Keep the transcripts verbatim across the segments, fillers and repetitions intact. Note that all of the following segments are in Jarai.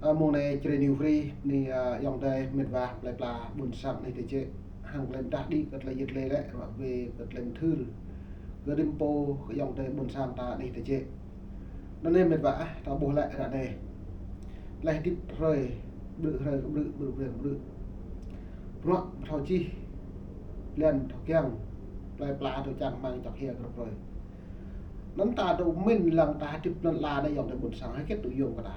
Ơ, mông anai Jrai New Free, anai, ơ, ayŏng adơi mĕt wa plơi pla ƀôn sang anih tơjĕ. Hăng tơlơi mơdah đĭ kơ tơlơi yit lĕ lĕ, ruă wê kơ tơlơi mơthưr kơ rĭm pô kơ ayŏng adơi ƀôn sang ta anih tơjĕ. Anŭn anai mĕt wa ah, ta ƀuh lĕ ră anai. Tơlơi hơdip hrơi, ƀrư̆ hrơi kơ ƀrư̆, ƀrư̆ hrơi kơ ƀrư̆. Bruă thâo čih, blan thâo kiăng, plơi pla thâo čang rơmang čŏk hia kơ hrơi. Anŭn ta dŏ mĭn lăng ta hơdip lŏn ala anai ayŏng adơi ƀôn sang, hơget tŭ yôm kơ ta.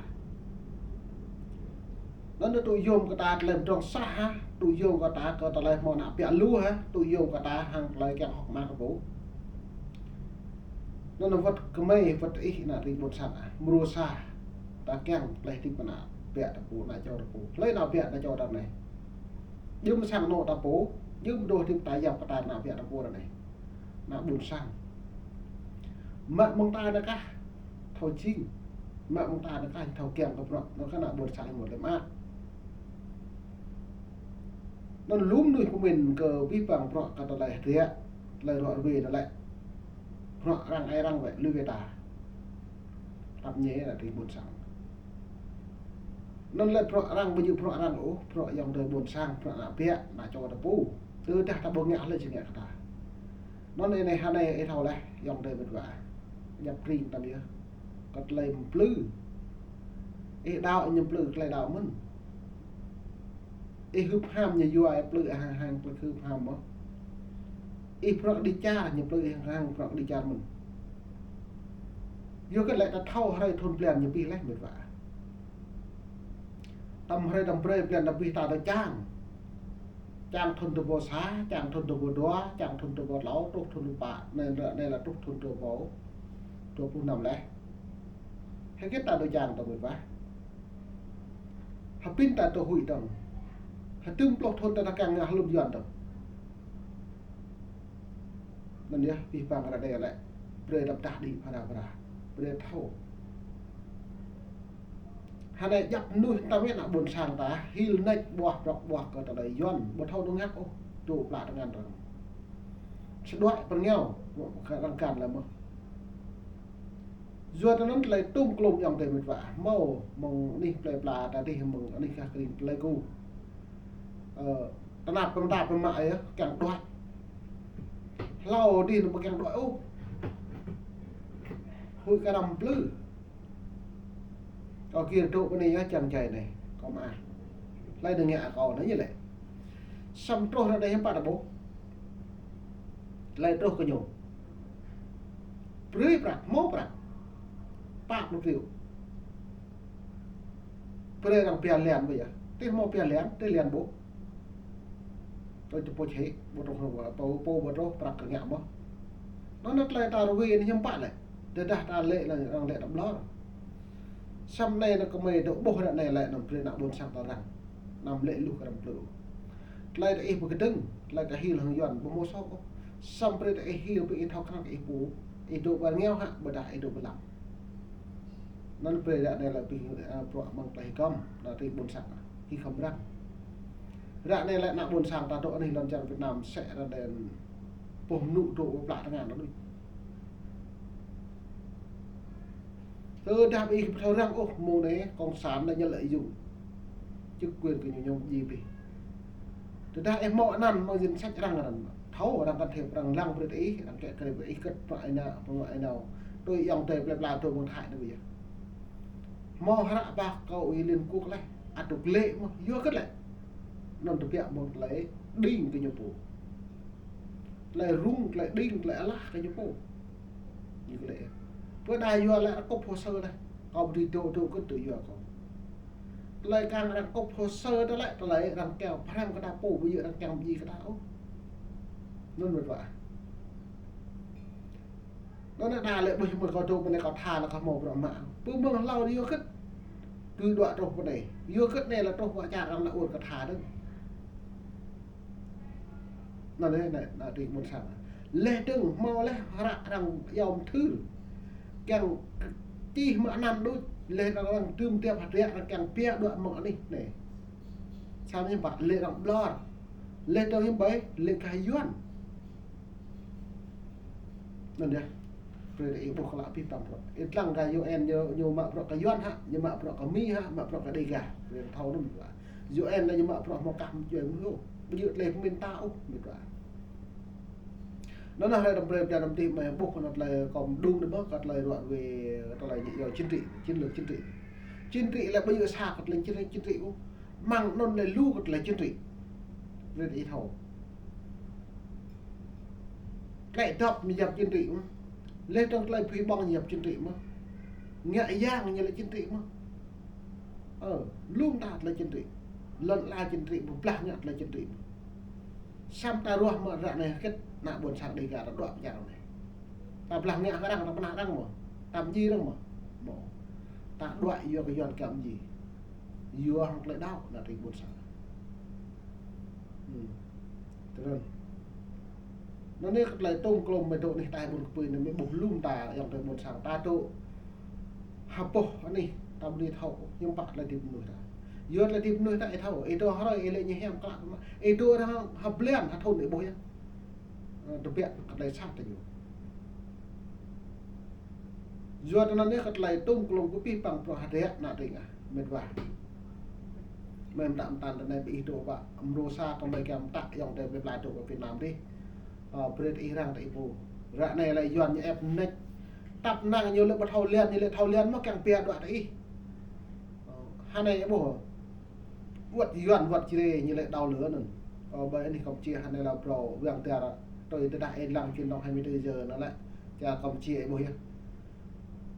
Anŭn tŭ yôm kơ ta tơlơi pơdrŏng sah hă, tŭ yôm kơ ta kơ tơlơi hmâo ană ƀiă lu hă, tŭ yôm kơ ta hăng tơlơi kiăng hơ̆k mơak kơ pô. Anŭn wơ̆t kơ mơi, wơ̆t ih ană tring ƀôn sang ah. Mrô sa, ta kiăng tơlơi hơdip ană ƀiă ta pô, ană čô ta pô. Hlơi ană ƀiă ană čô ta anai. Jum sang anŏ ta pô, jum dŏ hơdip ta yap kơ ta ană ƀiă ta pô anai. Ană ƀôn sang. Mă mơ̆ng ta anai kah thâo jing. Mă mơ̆ng ta anai kah thâo kiăng kơ bruă, anŭn kah ană ƀôn sang mơ̆n lĕ mă. Anŭn lŏm mơnuih pơmĭn kơ abih bang bruă kơ tơlơi hơdră, tơlơi ruă rơwe anŭn lĕ. Bruă arăng ai arăng wơ̆t, lui wơ̆t ta. Tap ñe ană tring ƀôn sang. Anŭn lĕ bruă arăng, ƀu djơ̆ bruă arăng ôh, bruă ayŏng adơi ƀôn sang, bruă ană ƀiă, ană čô ta pô. Tơdah ta ƀu ngă hlơi či ngă kơ ta. Anŭn anai hơnai ih thâo laih, ayŏng adơi mĕt wa. Djăp tring ta yơh. Kơ tơlơi mplư. Ih đaŏ ñu mplư tơlơi đaŏ mơ̆n. Ih hưp ham ñu yua ih mplư hăng hăng mplư hưp ham mơ̆n. Ih prŏk đĭ čar ñu mplư ih hăng hăng prŏk đĭ čar mơ̆n. Yua kơ lĕ ta thâo hrơi thun blan ñu pih laih mĕt wa. Tăm hrơi tăm brơi blan ta pih ta tơ čang. Čang thun dua rơbâo sa, čang thun dua rơbâo dua, čang thun dua rơbâo klâo, truh thun rơbâo pă, anai, anai lĕ truh thun dua rơbâo dua pluh năm laih. Hơget ta dŏ čang tơ mĕt wa. Hơbĭn ta dŏ huĭ dơ̆ng. Hơdôm pluh thun ta ta kiăng ngă hlŭn Yuan dơ̆ng. Anŭn yơh, abih bang ră anai lĕ. Brơi tơlơi mơdah đĭ phara phara. Brơi thâo. Hơnai djăp mơnuih ta mĕt ană ƀôn sang ta, hil nač ƀuah prŏk ƀuah kơ tơlơi Yuan, ƀu thâo dŏ ngă ôh, dŏ plă tơngan arăng. Sơđuaĭ pơrơngiao, kơ arăng kăn lĕ mơ̆n. Yua tơ anŭn tơlơi tŭm klôm ayŏng adơi mĕt wa, hmâo mơ̆ng anih plơi pla ta dih mơ̆ng anih gah kơring tơlơi kơ. Ơ, tơnap pơmơta pơmă yơh, kiăng đuaĭ. Hlâo dih anŭn ƀu kiăng đuaĭ ôh. Huĭ kơ răm plư. Kâo kiăng dŏ pơ anai yơh čang jai anai. Kâo mă. Hlơi anŭn ngă kâo anŭn ñu lĕ. Samơ̆ truh ră anai hiư̆m pă ta ƀuh. Hlơi truh kơ ñu. Brơi prăk, hmâo prăk. Pă pluh triệu. Brơi arăng pia lian ƀu yơh. Tih hmâo pia lian, tih lian ƀuh. Tui tơpŭ čih, ƀu truh, pô, pô ƀu truh, prăk kơ ngă mơ̆n. Anŭn anŭn tơlơi ta rơwe anai hiư̆m pă lĕ. Tơdah ta lĕ anŭn arăng lĕ ta ƀlŏr. Samơ̆ anai anŭn kơ mơi dŏ ƀuh ră anai lĕ anŭn brơi ană ƀôn sang ta arăng. Anăm lĕ luh kơ răm plư. Tơlơi ta ih pơkơdơ̆ng, tơlơi ta hil hăng Yuan ƀu hmâo sŏk ôh. Samơ̆ brơi ta ih hil, brơi ih thâo krăn ih pô. Ih dŏ ƀơi rơngiao hă, ƀôdah ih dŏ ƀơi lăm. Anŭn brơi ră anai lĕ ƀing, ơ, bruă mơ̆ng tơlơi hơgŏm, ană tring ƀôn sang, hơgŏm arăng. Ră anai lĕ ană ƀôn sang ta dŏ anih lŏn čar Việt Nam, sĕ ră anai pô mơnŭ dŏ plă tơngan anŭn. Tơdah ƀing ih ƀu thâo răng ôh, mơ̆ng anai cộng sản anŭn ñu lợi dụng chức quyền kơ ñu ñu djai ƀing ih. Tơdah ih hmâo anăn mơ̆ng danh sách arăng anăn, thâo arăng can thiệp, arăng lăng brơi ih, arăng kĕ kơ ih kơ̆t pơ ai nao, pơ ai nao. Tui ayŏng adơi plơi pla dŏ mơ̆ng Thái anai ƀu yơh. Hmâo hră ƀă kơ ih Liên Quốc laih, ăt dŏ lĕ mơ̆n, yua hơget lĕ. Anŭn tơbiă mơ̆ng tơlơi đing kơ ñu pô. Tơlơi rŭng, tơlơi đing, tơlơi alah kơ ñu pô. Ñu kơ lĕ. Pơ đa yua lĕ arăng kŭp hồ sơ laih. Kâo ƀu dưi dŏ dŏ kơ tui yua kâo. Tơlơi kiăng arăng kŭp hồ sơ tơ lĕ, tơlơi arăng kiăng pơhrăm kơ ta pô, ƀu djơ̆ arăng kiăng ƀu djơ̆ kơ ta ôh. Anŭn mĕt wa. Anŭn anai đa lĕ ƀuh mơ̆ng kâo dŏ pơ anai kâo tha lĕ kâo hmâo bruă mă. Pơ mơ̆ng hlâo yua hơget. Kơ đuaĭ truh pơ anai. Yua hơget anai lĕ truh wă čar arăng lĕ ur kơ tha dơ̆ng. Anŭn anai, ană, ană tring ƀôn sang. Lĕ dơ̆ng hmâo lĕ hră arăng yom thưr. Kiăng čih mă anăn đôč, lĕ arăng, arăng tơm tiap hơdră arăng kiăng pia đuaĭ mơ̆ng anih anai. Samơ̆ hiư̆m pă lĕ arăng ƀlŏr. Lĕ dơ̆ng hiư̆m ƀai, lĕ gah Yuan. Anŭn yơh. Brơi ih ƀuh klă pih păng bruă. Ih lăng kơ U N ñu, ñu mă bruă kơ Yuan hă, ñu mă bruă kơ Mi hă, mă bruă kơ Đêga. Brơi thâo anŭn bruă. U N lĕ ñu mă bruă hmâo kah mơčuai mơ̆. Ƀu djơ̆ tơlơi pơmĭn ta ôh, mĭt wa. Anŭn nah hlơi đăm brơi pia đăm tih mơ̆ ƀuh kơ anŭn tơlơi kơ mơđung đơ̆ng mơ̆, kơ tơlơi ruă wê, kơ tơlơi ñu yua chính trị, chiến lược chính trị. Chính trị lĕ ƀu djơ̆ sa kơ tơlơi chính, chính trị ôh. Mơ̆ng anŭn lĕ lu kơ tơlơi chính trị. Brơi ih thâo. Tơlơi dŏp ñu yap chính trị mơ̆. Lĕ tơ̆ng tơlơi phi ƀơ̆ng ñu yap chính trị mơ̆. Ngă yang ñu lĕ chính trị mơ̆. Ơ, lŏm ta tơlơi chính trị. Lŏn ala chính trị, pơblah ngă tơlơi chính trị mơ̆. Samơ̆ ta ruah mơ̆ ră anai hơget ană ƀôn sang Đêga ta đuaĭ pơčar anai. Ta blah ngă hăng arăng, ta pơnah arăng mơ̆. Ta pơjing arăng mơ̆. Mơ̆. Ta đuaĭ yua kơ Yuan kiăng pơjing. Yua hăng tơlơi đaŏ ană tring ƀôn sang. Hmm. Tơrơ̆n. Anŭn anai kơ tơlơi tŏng klŏm mơ̆ dŏ anih ataih ƀôn kơpui anai mơ̆ ƀuh lŏm ta ayŏng adơi ƀôn sang ta dŏ. Ha boh anih ta ƀu dưi thâo hiư̆m pă tơlơi hơdip mơnuih ta. Yua tơlơi hơdip mơnuih ta ih thâo, ih dŏ hrơi ih lĕ ñu hiam klă mơ̆. Ih dŏ arăng ha blan ha thŭn ih ƀuh yơh. Ơ, tơbiă kơ tơlơi sat ta ñu. Yua tơnăn anai kơ tơlơi tŏng klŏm kơ pih păng bruă hơdră ană tring ah, mĭt wa. Mơ̆ mơtam tăn tơnai ƀing ih dŏ pă, mrô sa kơ mơi kiăng mơtă ayŏng adơi plơi pla dŏ pơ Việt Nam dih. Ơ, brơi ih răng tơ ih pô. Ră anai lĕ Yuan ñu ĕp mơneč. Tăp năng ñu lĕ ƀu thâo lian, ñu lĕ thâo lian mơ̆ kiăng pia đuaĭ tơ ih. Ơ, hơnai ƀuh. Wơ̆t Yuan wơ̆t Jrai ñu lĕ đao lửa anŭn. Ơ, ƀơi anih Campuchia hơnai lĕ phrâo wang tiar tui tơdah ih lăng truyền thông hai mươi tư giờ anŭn lĕ. Čar Campuchia ih ƀuh yơh.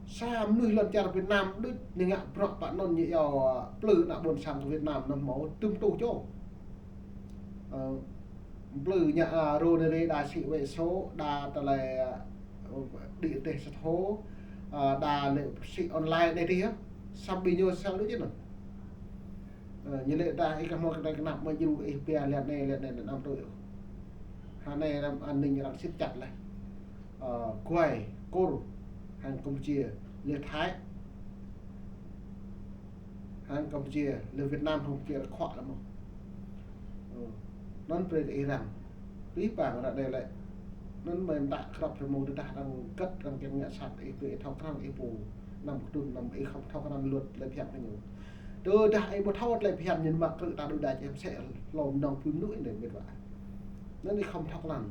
Sa mơnuih lŏn čar Việt Nam đôč ñu ngă bruă pơ anŭn ñu yua plư ană ƀôn sang kơ Việt Nam anŭn hmâo tơm tŭ čô. Ơ, plư ñu, a, rô nê rê đa sĭ wĕ sô, đa tơlơi, a, đĭ teh sat hô, a, đa lĕ sĭ online anai tih yơh. Samơ̆ ƀing ñu sel đôč anŭn. Ơ, ñu lĕ ta ih kơ hmâo kơ tơlơi kơnăp mơ̆ djru ih pia lian anai, lian anai, lian anŭn tui. Hơnai anăm an ninh arăng siết chặt lĕ. Ơ, Kuai, Kur, hăng Campuchia, lĕ Thái. Hăng Campuchia, lĕ Việt Nam hăng Campuchia khuă lăm mơ̆. Ơ, anŭn brơi ih răng. Pih păng ră anai lĕ. Anŭn mơ̆ mơtă krăp rơmô tơdah arăng găt arăng kiăng ngă sat ih brơi ih thâo krăn ih pô. Anăm kơdŭn anăm ih khŏm thâo krăn luật lĕ phiăn kơ ñu. Tơdah ih ƀu thâo tơlơi phiăn ñu mă krư̆ ta đôč đač ih mơsĕ hlô mơnơ̆ng pui mơnuih anai mĭt wa. Anŭn ih khŏm thâo krăn.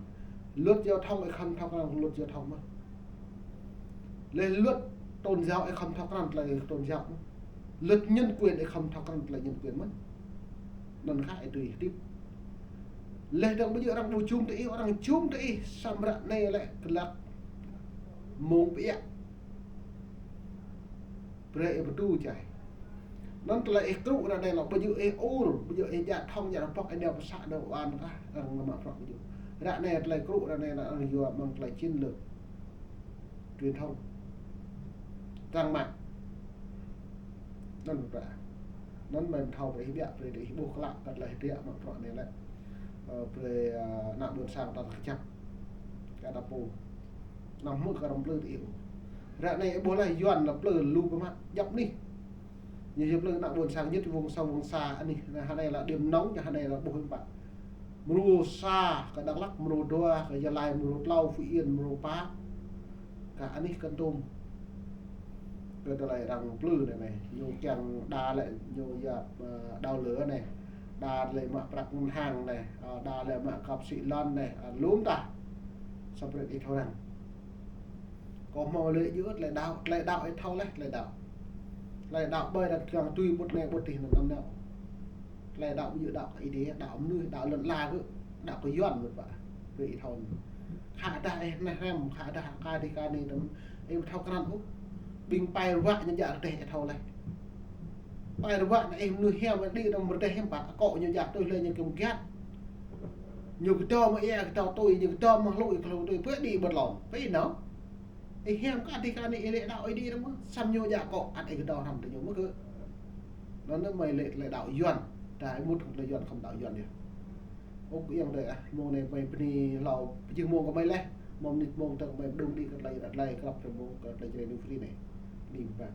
Luật giao thông ih khŏm thâo krăn luật giao thông mơ̆. Lĕ luật tôn giáo ih khŏm thâo krăn tơlơi tôn giáo mơ̆. Luật nhân quyền ih khŏm thâo krăn tơlơi nhân quyền mơ̆. Anŭn khă ih dưi hơdip. Lĕ dơ̆ng ƀu djơ̆ arăng ƀu jum tơ ih, arăng jum tơ ih, samơ̆ ră anai lĕ glăk mông pơiă. Brơi ih pơdu čai. Anŭn tơlơi ih krŭ ră anai lĕ ƀu djơ̆ ih ur, ƀu djơ̆ ih djă thŏng djă rơbŏk ih nao pơ să nao wan kah, arăng mă bruă ƀu djơ̆. Ră anai tơlơi krŭ ră anai lĕ arăng yua mơ̆ng tơlơi chiến lược truyền thông. Trang mạng. Anŭn ƀă. Anŭn mơ̆ thâo brơi ih biă brơi ih ƀuh klă kơ tơlơi hơdră mă bruă anai lĕ. Ơ, brơi, ơ, ană ƀôn sang ta kơjăp. Kơ ta pô. Anăm hmư̆ kơ arăng plư tơ ih. Ră anai ih ƀuh lĕ Yuan lĕ plư lu pơmă djăp anih. Ñu yua plư ană ƀôn sang nhất vùng sâu vùng xa anih. Anai hơnai lĕ điểm nóng, ñu hơnai lĕ ƀuh hiư̆m pă. Mrô sa kơ Dak Lak, mrô dua kơ Gia Lai, mrô klâo Phú Yên, mrô pă kơ anih Kon Tum. Kơ tơlơi arăng plư anai anai. Ñu kiăng đa lĕ ñu yap, ơ, đao lửa anai. Đa lĕ mă prăk ngân hàng anai. Ơ, đa lĕ mă kăp sĭ lŏn anai. Ơ, lŏm ta. Samơ̆ brơi ih thâo răng. Kơ hmâo lĕ djơ̆ tơlơi đaŏ, tơlơi đaŏ ih thâo lĕ tơlơi đaŏ. Tơlơi đaŏ ƀơi arăng kiăng tui ƀut anai ƀut adih anŭn anăm nao. Tơlơi đaŏ ƀu djơ̆ đaŏ kơ Ơi Adai, đaŏ mơnuih, đaŏ lŏn ala kơ, đaŏ kơ Yuan mơ̆ pă. Brơi ih thâo anŭn. Khă dah ih neh rem, khă dah kơ adih kơ anai tơm, ih ƀu thâo krăn ôh. Ƀing pai rơwă ñu djă rơdêh ih thâo lĕ. Pai rơwă anai ih mơnuih hiam, ih đĭ tơm rơdêh hiam pă, akŏ ñu djă tui lĕ ñu kiăng giăt. Ñu kơdŏ mơ̆ ia kơdŏ tui, ñu kơdŏ mơ̆ hlŭ ia kơhlŭ tui, pơ đĭ ƀơi lŏn, pơ ih nao. Ih hiam kơ adih kơ anai ih lĕ đaŏ Ơi Adai mơ̆, samơ̆ ñu djă akŏ, ăt ih kơdŏ hrăm tơ ñu mơ̆ kơ. Anŭn mơ̆ ih lĕ tơlơi đaŏ Yuan, ta ih mŭt tơlơi Yuan khŏm đaŏ Yuan yơh. Ôh, ayŏng adơi ah, mông anai mơi bơni hlâo, pơjing mông kơ mơi leh, mông mơnit mông tơ̆ng mơi pơdŏng đĭ kơ tơlơi, tơlơi krăp tơ mông kơ tơlơi Jrai New Free anai. Bơni mơ̆n.